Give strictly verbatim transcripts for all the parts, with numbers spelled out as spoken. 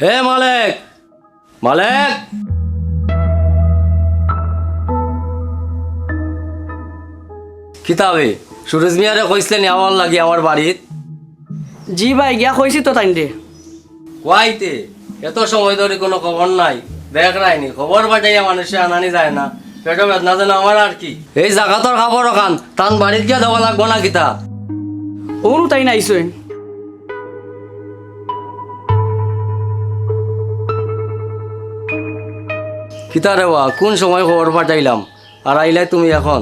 এ মালেক, মালেক! কিতা বে, সুরুজ মিয়ারে কইছলে নি আওয়ার লাগি আমার বাড়িত? জি ভাই, গিয়া কইছি তো তাইনরে। কই তে? এত সময় ধরি কুনু খবর নাই, দেখরায়নি। খবর পাঠাইয়া মানুষরে আনানি যায় না, পেটো বেদনা যেন আমার আর কি। এই জাকাতর কাপড় অখান তান বাড়িত গিয়া দেওয়া লাগবো না কিতা? অউ নু তাইন আইছইন। কিতা রে বা, কুন সময় খবর পাঠাইলাম, আর আইলায় তুমি অখন?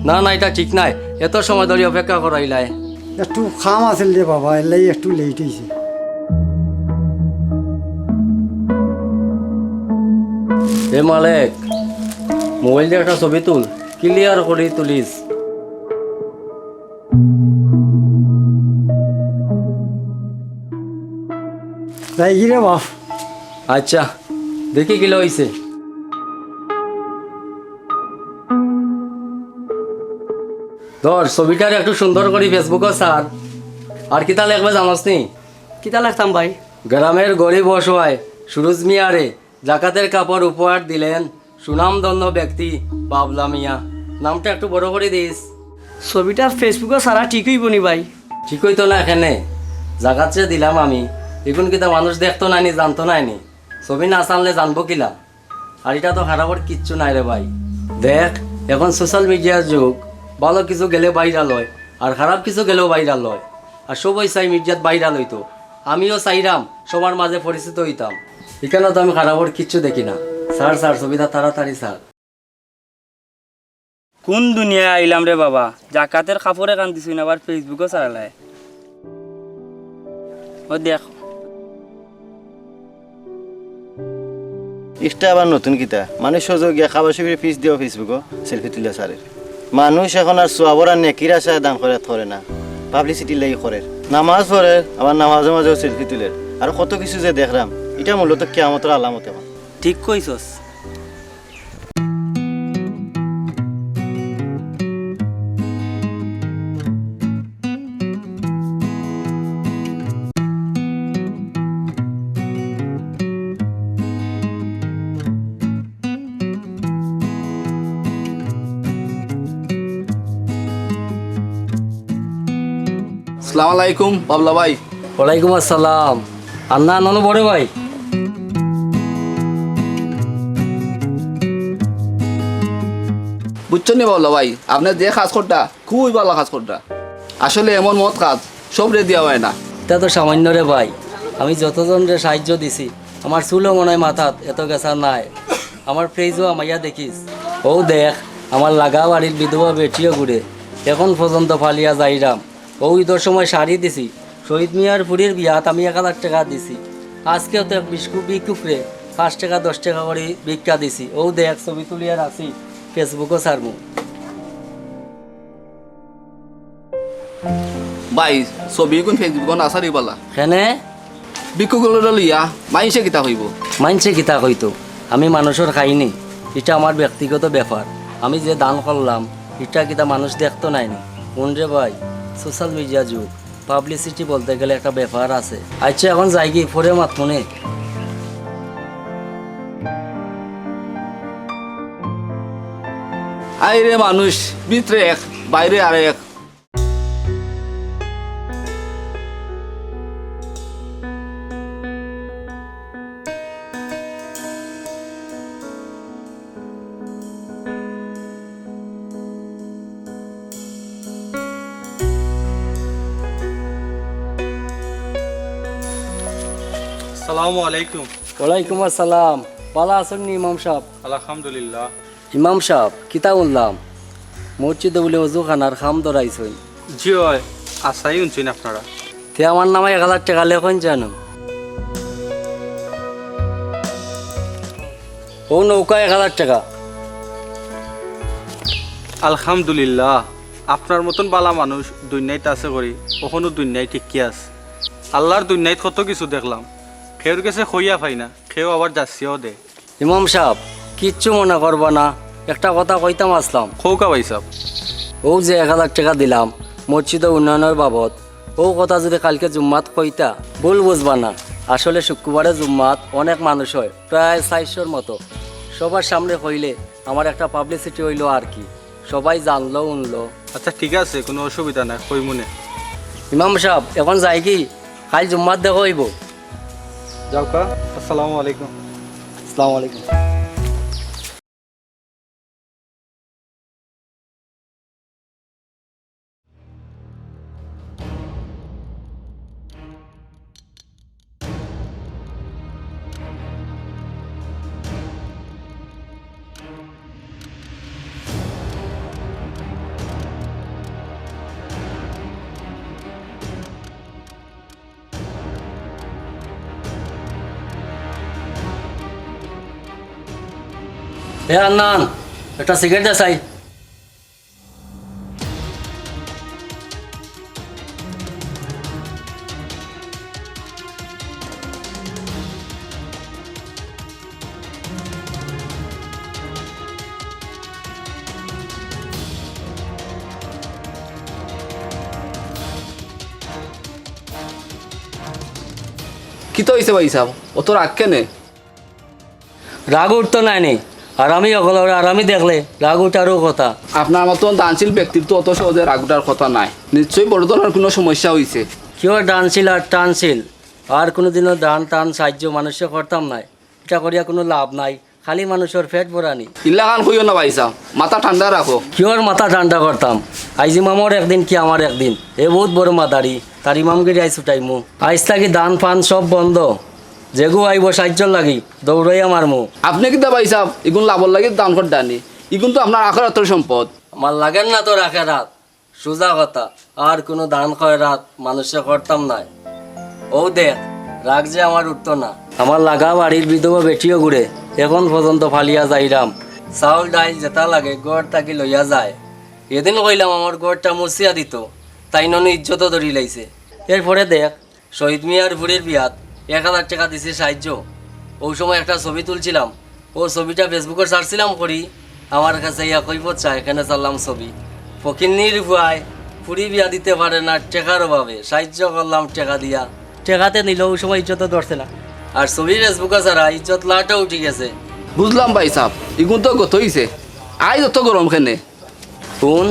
না, না, ইটা ঠিক নায়, এত সময় ধরি অপেক্ষা করাইলায়। একটু কাম আছিল রে বাবা, এরলাগি একটু লেট অইছে। এ মালেক, মোবাইল দিয়া একটা ছবি তুল, ক্লিয়ার করি তুলিস। যাইগি রে বাপ। আচ্ছা, দেখি কিলা অইছে। ধর, ছবিটারে একটু সুন্দর করি Facebook-ও ছাড়। আর কিতা লেখবে জানোস নি? কিতা লেখতাম ভাই? গ্রামের গরিব অসহায় সুরুজ মিয়ারে জাকাতের কাপড় উপহার দিলেন সুনামধন্য ব্যক্তি বাবলা মিয়া। নামটা একটু বড় করি দিস। ছবিটা Facebook-ও ছাড়া ঠিক অইবো নি ভাই? ঠিক অইতো না কেনে? জাকাত যে দিলাম আমি, ইগুন কিতা মানুষ দেখতো নায় নি, জানতো নায় নি? ছবি না ছাড়লে জানবো কিলা? আর ইটা তো খারাপর কিচ্ছু নাই রে ভাই। দেখ, অখন social media-র যুগ, ভালো কিছু গেলে viral অয়, আর খারাপ কিছু গেলেও viral অয়। আর সবই চায় মিডিয়াত viral অইতো। আমিও চাইরাম সবার মাঝে পরিচিত অইতাম। ইখানো তো আমি খারাপর কিচ্ছু দেখি না। ছাড়, ছাড়, ছবিটা তাড়াতাড়ি ছাড়। কুন দুনিয়ায় আইলাম রে বাবা, জাকাতের কাপড় অখান দিছইন, আবার Facebook-ও ছাড়ালায়। ও দেখ। ইটা আবার নতুন কিতা? মানুষ সজো গিয়া কাবা শরীফর পিছ দিয়াও Facebook-ও selfie তুলিয়া ছাড়ের। মানুষ অখন আর সওয়াবর আর নেকির আশায় দান খয়রাত করে না, publicity-র লাগি করের। নামাজ পড়ের, আবার নামাজর মাঝেও selfie তুলের। আর কত কিছু যে দেখরাম, ইটা মূলত কিয়ামতর আলামত অখন। ঠিক কইছস। আসসালামু আলাইকুম, বাবলা ভাই। ওয়ালাইকুম আসসালাম। আন্না, ননু বড় ভাই। বুঝছইন নি বাবলা ভাই, আপনে যে কাজ কররা, খুবই ভালা কাজ কররা। আসলে এমন মহৎ কাজ সবরে দিয়া অয় না। ইটা তো সামাইন্য রে ভাই, আমি যতজনরে সাইয্য দিছি, আমার চুলও মনে অয় মাথাত এত গেছা নাই। আমার page-ও হামাইয়া দেখিস। অউ দেখ, আমার লাগা বাড়ির বিধবা বেটিও ঘুরে, অখন পর্যন্ত ফালিয়া যাইরাম। অউ ইদর সময় শাড়ি দিছি, শহীদ মিয়ার ফুড়ির বিয়াত আমি এক হাজার টেকা দিছি। আজকেও তো এক ভিক্ষু-, ভিক্ষুকরে পাঁচ টেকা দশ টেকা করি ভিক্ষা দিছি। অউ দেখ, ছবি তুলিয়া রাখছি, Facebook-ও ছাড়মু। ভাই, ছবি ইগুন Facebook-ও না ছাড়ি ভালা। কেনে? ভিক্ষুকগুলারে লইয়া মাইনষে কিতা কইবো? মাইনষে কিতা কইতো? আমি মানুষর খাই নি, ইটা আমার ব্যক্তিগত ব্যাপার। আমি যে দান করলাম, ইটা কিতা মানুষ দেখতো নায় নি? হুন রে ভাই, social media যুগ, publicity বলতে গেলে একটা ব্যাপার আছে। আচ্ছা, অখন যাইগি, পরে মাতমুনে। আইরে মানুষ, ভিতরে এক, বাইরে আরেক। আসসালামু আলাইকুম। ওয়ালাইকুম আসসালাম। ভালা আছইন নি ইমাম সাব? আলহামদুলিল্লাহ। ইমাম সাব, কিতা হুনলাম? মসজিদো বুলে অজুখানার কাম ধরাইছইন। জি অয়, আশাই হুনছইন আপনারা। তে আমার নামে এক হাজার টেকা লেখইন জানো। অউ নৌকা এক হাজার টেকা। আলহামদুলিল্লাহ, আপনার মতন ভালা মানুষ দুনিয়াত আছে করি, অখনো দুনিয়াত টিকি আছে। আল্লার দুনিয়াত কত কিছু দেখলাম, কেউর গেছে কইয়া পাই না, কেউ আবার যাচিয়াও দেয়। ইমাম সাব, কিচ্ছু মনে করবা না, একটা কথা কইতাম আছলাম। কউক্কা ভাইসাব। অউ যে এক হাজার টেকা দিলাম মসজিদর উন্নয়নর বাবদ, অউ কথা যুদি কাইলকে জুম্মাত কইতা, ভুল বুঝবা না। আসলে শুক্রবারে জুম্মাত অনেক মানুষ হয়, প্রায় চাইরশোর মতো। সবার সামনে কইলে আমার একটা পাবলিসিটি অইলো আর কি, সবাই জানলো উনলো। আচ্ছা, ঠিক আছে, কুনু অসুবিধা নাই, কইমুনে। ইমাম সাব, এখন যাইগি? কাইল জুম্মাত দেখা অইবো। যাউক্কা, আসসালামু আলাইকুম। আসসালামু আলাইকুম। এ আন্নান, একটা সিগারেট দে চাই। কিতা অইছে ভাইসাব? অত রাগ কেনে? রাগ উঠতো নায় নি? হারামি অকলরে হারামি দেখলে রাগ উঠারও কথা। আপনার মতন দানশীল ব্যক্তির তো অত সহজে রাগ উঠার কথা নায়। নিশ্চয়ই বড় ধরনের কুনু সমস্যা অইছে। কিওর দানশীল আর টানশীল? আর কুনুদিনও দান টান সাইয্য মানুষরে করতাম নায়। ইটা করিয়া কুনু লাভ নাই, খালি মানুষর পেট ভরানি। ইলাখান কইও না ভাইসাব, মাথা ঠান্ডা রাখো। কিওর মাথা ঠান্ডা করতাম? আইজ ইমামর একদিন কি আমার একদিন? হে বউত বড় মাদারি, তার ইমামগিরি আইজ ছুটাইমু। আইজ থাকি দান পান সব বন্ধ। যেগু আইবো সাইয্যর লাগি, দৌড়াইয়া মারমু। আপনে কিতা ভাইসাব, ইগুন লাভর লাগি দান কররা নি? ইগুন তো আপনার আখেরাতর সম্পদ। আমার লাগের না তোর আখেরাত। সুজা কথা, আর কুনু দান খয়রাত মানুষরে করতাম নায়। অউ দেখ, রাগ যে আমার উঠতো না। আমার লাগা বাড়ির বিধবা বেটিও গুরে এখন পর্যন্ত ফালিয়া যাইরাম। চাউল ডাইল যেতা লাগে ঘর থাকি লইয়া যায়। এদিন কইলাম আমার ঘরটা মুছিয়া দিতো, তাইন নু ইজ্জতও ধরিলাইছে। এরপরে দেখ, শহীদ মিয়ার ফুড়ির বিয়াত এক হাজার টেকা দিছি সাইয্য। অউ সময় একটা ছবি তুলছিলাম, অউ ছবিটা Facebook-ও ছাড়ছিলাম করি, আমার কাছে ইয়া কইবো চায়, কেনে ছাড়লাম ছবি। ফকিন্নির ফুয়ায় ফুড়ি বিয়া দিতে পারে না টেকার অভাবে, সাইয্য করলাম টেকা দিয়া। টেকাতে নিলো, অউ সময় ইজ্জতও ধরছে না। আর ছবি Facebook-ও ছাড়া ইজ্জত লাটও উঠি গেছে। বুঝলাম ভাইসাব, ইগুন তো গত অইছে, আইজ অত গরম কেনে? হুন,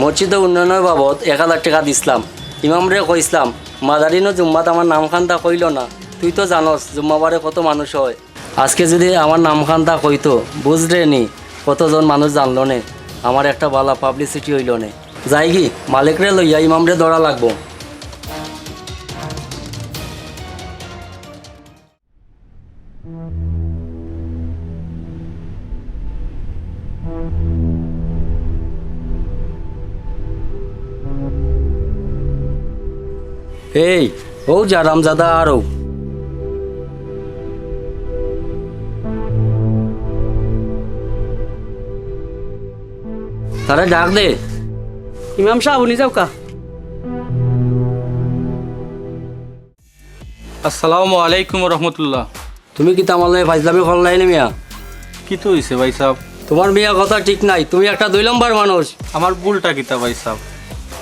মসজিদর উন্নয়নর বাবদ এক হাজার টেকা দিছলাম। ইমামরে কইছলাম, মাদারিনো জুম্মাত আমার নামখান্তা কইলো না। তুই তো জানোস জুম্মাবারে কত মানুষ হয়। আজকে যুদি আমার নামখান্তা কইতো, বুঝরে নি, কতজন মানুষ জানলো নে, আমার একটা বালা পাবলিসিটি অইলো নে। যাইগি, মালিকরে লইয়া ইমামরে ধরা লাগবো। এই, অউ যে হারামজাদা আরো। তারে ডাক দে। ইমাম সাব, উনি যাউক্কা। আসসালামু আলাইকুম রহমতুল্লাহ। তুমি কিতা আমার লগে ফাইজলামি করলায় নি মিয়া? কিতা অইছে ভাইসাব? তুমার মিয়া কথা ঠিক নাই, তুমি একটা দুই নম্বর মানুষ। আমার ভুলটা কিতা ভাইসাব?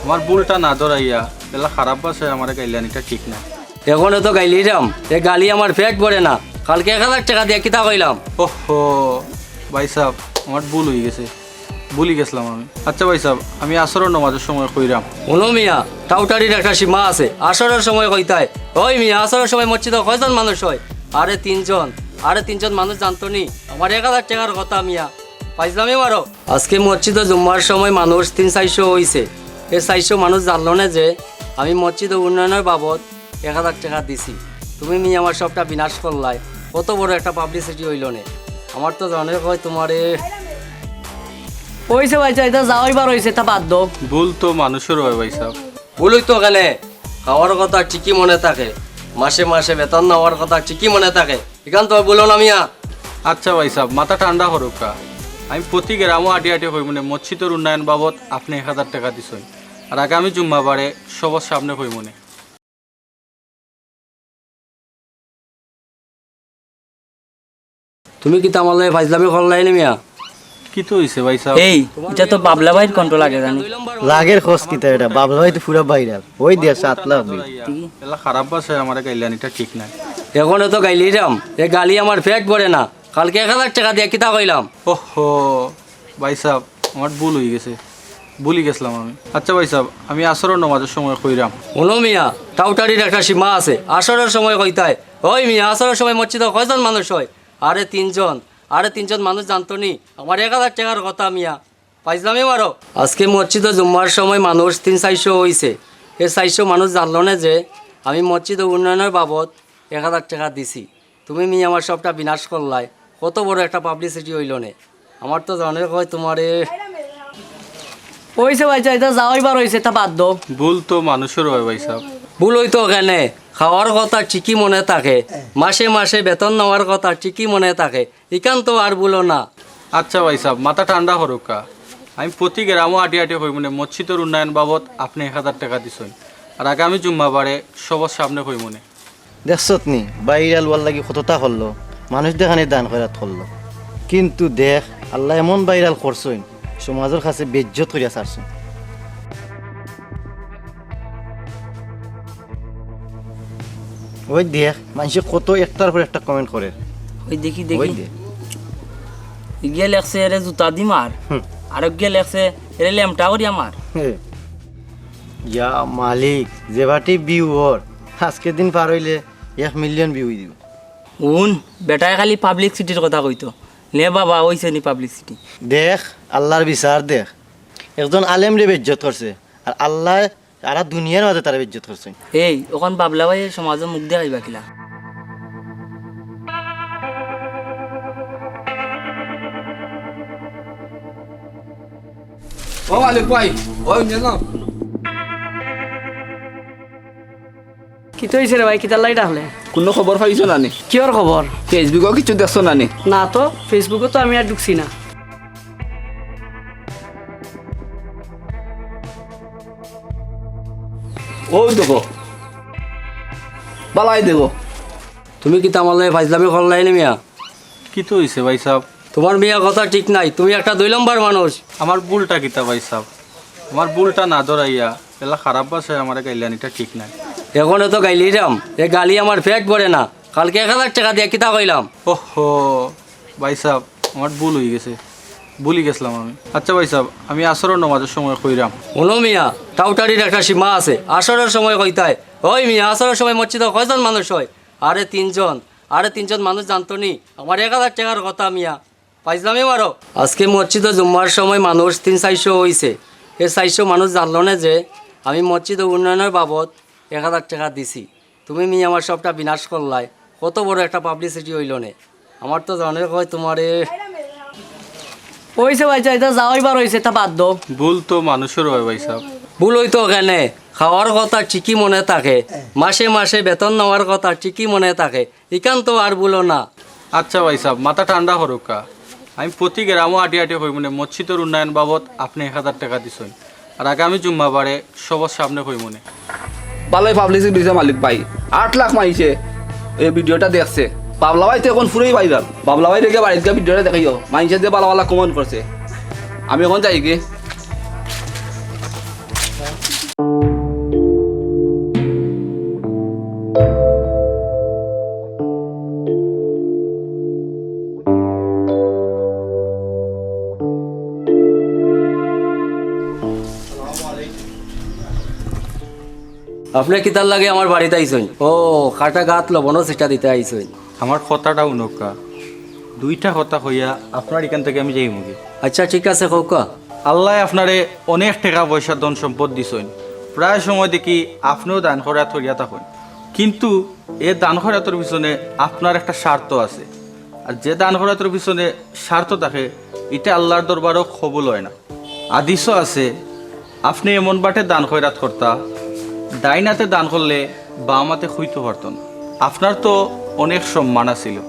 আমার ভুলটা না ধরাইয়া এলা খারাপ ভাষায় আমারে গাইলানিটা ঠিক না। এখন অত গাইলিরাম, এ গালি আমার পেট ভরে না। কালকে এক হাজার টেকা দিয়া কিতা কইলাম? ওহো, ভাইসাব, আমার ভুল অইগেছে। ভুলি গেছলাম আমি। আচ্ছা ভাইসাব, আমি আসরর নমাজর সময় কইরাম। হুনো মিয়া, টাউটারির একটা সীমা আছে। আসরর সময় কইতায়। ওই মিয়া, আসরর সময় মসজিদো কয়জন মানুষ হয়? আরে তিনজন। আরে তিনজন মানুষ জানতো নি? আমার এক হাজার টেকার কথা মিয়া। ফাইজলামি মারো। আজকে মসজিদো জুম্মার সময় মানুষ তিন চাইরশো অইছে। এ চাইরশো মানুষ জানলো নে যে আমি মসজিদর উন্নয়নর বাবদ এক হাজার টেকা দিছি। তুমি মিয়া আমার সবটা বিনাশ করলায়। কত বড় একটা পাবলিসিটি অইলো নে। আমার তো জানে কয় তুমারে। অইছে ভাইসাব, ইতা যা অইবার অইছে, ইতা বাদ দেও। ভুল তো মানুষর হয় ভাইসাব। ভুল অইতো কেনে? খাওয়ার কথা ঠিকই মনে থাকে, মাসে মাসে বেতন নেওয়ার কথা ঠিকই মনে থাকে। ইখান তো ভুল অয় না মিয়া। আচ্ছা ভাইসাব, মাথা ঠান্ডা করউক্কা। আমি প্রতি গ্রামো আটি আটি কইমুনে, মসজিদর উন্নয়ন বাবদ আপনে এক হাজার টেকা দিছইন, আর আগামী জুম্মাবারে সবর সামনে কইমুনে। তুমি কিতা আমার লগে ফাইজলামি করলায় নি মিয়া? কিতা অইছে ভাইসাব? এই, ইটা তো বাবলা ভাইর কণ্ঠ লাগে জানি। লাগের খোঁজ কিতা ইটা? বাবলা ভাই তো পুরা ভাইরাল। ওই দিয়া সাত লাখ view। এলা খারাপ ভাষায় আমারে গাইলানিটা ঠিক নায়। এখন এত গাইলিরাম, এ গালি আমার পেট ভরে না। কালকে এক হাজার টেকা দিয়া কিতা কইলাম? ওহো, ভাইসাব, আমার ভুল অইগেছে, ভুলি গেছলাম আমি। আচ্ছা ভাইসাব, আমি আসরর নমাজর সময় কইরাম। হুনো মিয়া, টাউটারির একটা সীমা আছে। আসরর সময় কইতায়। ওই মিয়া, আসরর সময় মসজিদো কয়জন মানুষ অয়? আরে তিনজন। আরে তিনজন মানুষ জানতো নি? আমার এক হাজার টেকার কথা মিয়া। ফাইজলামি মারো। আজকে মসজিদো জুম্মার সময় মানুষ তিন চাইরশো অইছে। এ চাইরশো মানুষ জানলো না যে আমি মসজিদো উন্নয়নর বাবদ এক হাজার টেকা দিছি। তুমি মিয়া আমার সবটা বিনাশ করলায়। কত বড় একটা publicity অইলো নে। আমার তো জানে কয় তুমারে। অইছে ভাইসাব, ইতা যা অইবার অইছে, ইতা বাদ দেও। ভুল তো মানুষর অয় ভাইসাব। ভুল অইতো কেনে? খাওয়ার কথা ঠিকই মনে থাকে, মাসে মাসে বেতন নেওয়ার কথা ঠিকই মনে থাকে, ইখান তো আর ভুলো না। আচ্ছা ভাইসাব, মাথা ঠান্ডা করউক্কা। আমি প্রতি গ্রামো আটি আটি কইমুনে, মসজিদর উন্নয়ন বাবদ আপনে এক হাজার টেকা দিছইন, আর আগামী জুম্মাবারে সবর সামনে কইমুনে। দেখছত নি, viral অওয়ার লাগি কততা করলো, মানুষ দেখানির দান খয়রাত করলো, কিন্তু দেখ, আল্লায় এমন viral করছইন, সমাজর কাছে বেইজ্জত করিয়া ছাড়ছইন। ওই দেখ, মানষে কত একটার পর একটা comment করের। ওই দেখি, ওই দেখি। দেখ। ইগিয়া লেখছে, "এরে জুতা দি মার।" হুম। আরক গিয়া লেখছে, "এরে লেমটা করিয়া মার।" হে। ইয়া মালিক, যে বাটি view অর, আজকের দিন পার অইলে এক million view অই দিবো। হুন, বেটায় খালি publicityর কথা কইতো। নে বাবা, অইছে নি publicity? দেখ, আল্লার বিচার দেখ। একজন আলেমরে বেইজ্জত করছে, আর আল্লায় সারা দুনিয়ার মাঝে তারে বেইজ্জত করছইন। এই, অখন বাবলা ভাইয়ে সমাজো মুখ দেখাইবা কিলা? ও মালিক ভাই, ও ইঞ্জিন না। কিতা অইছে রে ভাই, কিতার লাগি ডাকলে? কুনু খবর পাইছো না নি? কিওর খবর? Facebookও কিচ্ছু দেখছো না নি? না তো, Facebookও তো আমি আর ঢুকছি না। ও দেখো, বালাই দেখো। তুমি কিতা আমার লগে ফাইজলামি করলায় নি মিয়া? কিতা অইছে ভাইসাব? তুমার মিয়া কথা ঠিক নাই, তুমি একটা দুই নম্বর মানুষ। আমার ভুলটা কিতা ভাইসাব? আমার ভুলটা না ধরাইয়া এলা খারাপ ভাষায় আমারে গাইলান, ইটা ঠিক নায়। এখন এত গাইলিরাম, এ গালি আমার পেট ভরে না। কালকে এক হাজার টেকা দিয়া কিতা কইলাম? ওহো, ভাইসাব, আমার ভুল অইগেছে, ভুলি গেছলাম আমি। আচ্ছা ভাইসাব, আমি আসরর নমাজর সময় কইরাম। হুনো মিয়া, টাউটারির একটা সীমা আছে। আসরর সময় কইতায়। ওই মিয়া, আসরর সময় মসজিদো কয়জন মানুষ অয়? আরে তিনজন। আরে তিনজন মানুষ জানতো নি? আমার এক হাজার টেকার কথা মিয়া। ফাইজলামি মারো। আজকে মসজিদো জুম্মার সময় মানুষ তিন চাইরশো অইছে। এ চাইরশো মানুষ জানলো না যে আমি মসজিদো উন্নয়নর বাবদ এক হাজার টেকা দিছি। তুমি মিয়া আমার সবটা বিনাশ করলায়। কত বড় একটা publicity অইলো নে। আমার তো জানে কয় তুমারে। অইছে ভাইসাব, ইতা যা অইবার অইছে, ইতা বাদ দেও। ভুল তো মানুষর অয় ভাইসাব। ভুল অইতো কেনে? খাওয়ার কথা ঠিকই মনে থাকে, মাসে মাসে বেতন নেওয়ার কথা ঠিকই মনে থাকে, ইখান তো আর ভুলো না। আচ্ছা ভাইসাব, মাথা ঠান্ডা করউক্কা। আমি প্রতি গ্রামো আটি আটি কইমুনে, মসজিদর উন্নয়ন বাবদ আপনে এক হাজার টেকা দিছইন, আর আগামী জুম্মাবারে সবর সামনে কইমুনে। বালাই publicity দিছে মালিক ভাই, আট লাখ মাইনষে এই videoটা দেখছে। বাবলা ভাই তো এখন পুরাই viral। বাবলা ভাইরে গিয়া বাড়িত গিয়া videoটা দেখাইও, মাইনষে যে বালা বালা comment করছে। আমি এখন যাইগি। আপনে কিতার লাগি আমার বাড়িত আইছইন? ও, কাটা গাত লবণর ছিটা দিতে আইছইন। আমার কথাটা হুনউক্কা, দুইটা কথা কইয়া আপনার ইখান থাকি আমি যাইমুগি। আচ্ছা, ঠিক আছে, কউক্কা। আল্লায় আপনারে অনেক টেকা পয়সা, ধন সম্পদ দিছইন, প্রায় সময় দেখি আপনেও দান খয়রাত করিয়া থাকইন, কিন্তু এ দান খয়রাতর পিছনে আপনার একটা স্বার্থ আছে। আর যে দান খয়রাতর পিছনে স্বার্থ থাকে, ইটা আল্লার দরবারও কবুল অয় না। হাদিসও আছে, আপনে এমন বাটে দান খয়রাত করতা, ডাইন আতে দান করলে বাম আতে খুইতো পারতো না। আপনার তো অনেক সম্মান আছিল,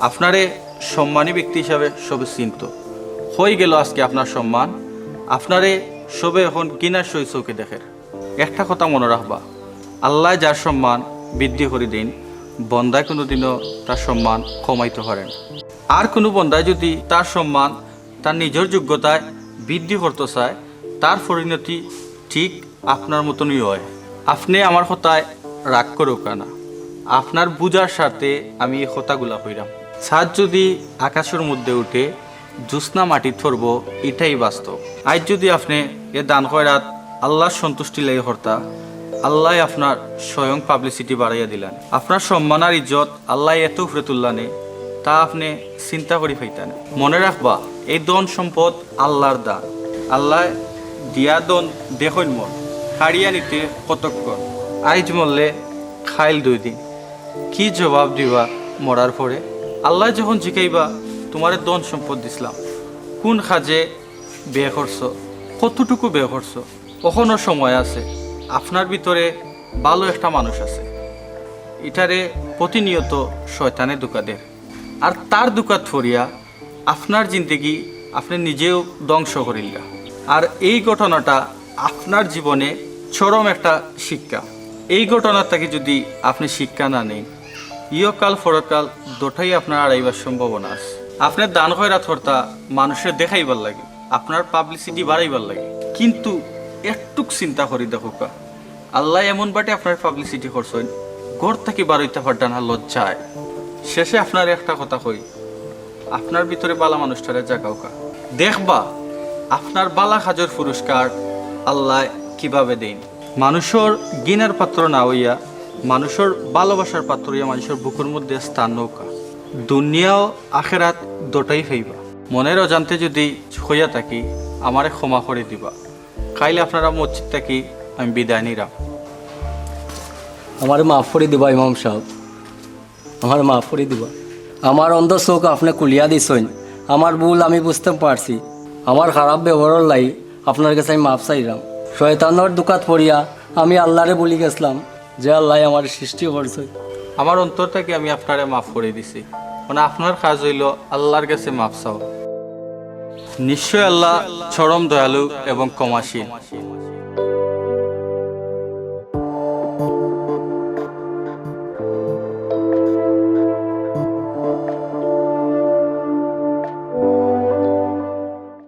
আপনারে সম্মানী ব্যক্তি হিসাবে সবে চিনতো। কই গেল আজকে আপনার সম্মান? আপনারে সবে এখন ঘৃণার সহিত চউখে দেখের। একটা কথা মনো রাখবা, আল্লায় যার সম্মান বৃদ্ধি করি দেইন, বন্দায় কুনুদিনও তার সম্মান কমাইতো পারে না। আর কুনু বন্দায় যুদি তার সম্মান তার নিজর যোগ্যতায় বৃদ্ধি করতো চায়, তার পরিণতি ঠিক আপনার মতনই অয়। আপনে আমার কথায় রাগ করউক্কা না, আপনার বুঝার স্বার্থে আমি এই কথাগুলা কইরাম। চাঁদ যদি আকাশর মধ্যে উঠে, জ্যোৎস্না মাটিত পড়বো, ইটাই বাস্তব। আইজ যদি আপনে এ দান খয়রাত আল্লার সন্তুষ্টি লাগি করতা, আল্লায় আপনার স্বয়ং publicity বাড়াইয়া দিলান। আপনার সম্মান আর ইজ্জত আল্লায় এত উপরে তুললানে, তা আপনে চিন্তা করি পাইতা না। মনে রাখবা, এই ধন সম্পদ আল্লার দান। আল্লায় দিয়া ধন দেখইন মন, কাড়িয়া নিতে কতক্ষণ। আইজ মরলে কাইল দুই দিন, কি জবাব দিবা মরার পরে? আল্লায় যখন জিকাইবা, "তুমারে ধন সম্পদ দিছলাম, কুন কাজে ব্যয় করছো, কতটুকু ব্যয় করছো?" অখনো সময় আছে। আপনার ভিতরে ভালো একটা মানুষ আছে, ইটারে প্রতিনিয়ত শয়তানে ধোঁকা দের। আর তার ধোঁকাত পড়িয়া আপনার জিন্দেগি আপনে নিজেও ধ্বংস করিলা। আর এই ঘটনাটা আপনার জীবনে চরম একটা শিক্ষা। এই ঘটনার থাকি যদি আপনে শিক্ষা না নেইন, ইহকাল পরকাল দুটাই আপনার আড়াইবার সম্ভাবনা আছে। আপনে দান খয়রাত করতা মানুষরে দেখাইবার লাগি, আপনার publicity বাড়াইবার লাগি, কিন্তু একটুক চিন্তা করি দেখউক্কা, আল্লায় এমন বাটে আপনার publicity করছইন, ঘর থাকি বারইতা পারতা না লজ্জায়। শেষে আপনার একটা কথা কই, আপনার ভিতরে বালা মানুষটারে জাগাউক্কা, দেখবা আপনার বালা কাজর পুরস্কার আল্লায় কিভাবে দেইন। মানুষর ঘৃণার পাত্র না অইয়া, মানুষর ভালোবাসার পাত্র অইয়া, মানুষর বুকর মধ্যে স্থান নেউক্কা। দুনিয়াও আখেরাত দুটাই পাইবা। মনের অজান্তে যদি কইয়া থাকি, আমারে ক্ষমা করি দিবা। কাইল আপনারা মসজিদ থাকি আমি বিদায় নিরাম। আমারে মাফ করি দিবা ইমাম সাব, আমারে মাফ করি দিবা। আমার অন্ধ চউখ আপনে খুলিয়া দিছইন, আমার ভুল আমি বুঝতাম পারছি। আমার খারাপ ব্যবহারর লাগি আপনার গেছে আমি মাফ চাইরাম। শয়তানর ধোঁকাত পড়িয়া আমি আল্লারে ভুলি গেছলাম, যে আল্লায় আমারে সৃষ্টি করছইন। আমার অন্তর থাকি আমি আপনারে মাফ করি দিছি। মানে আপনার কাজ অইলো আল্লার গেছে মাফ চাওয়া। নিশ্চয় আল্লা চরম দয়ালু এবং ক্ষমাশীল।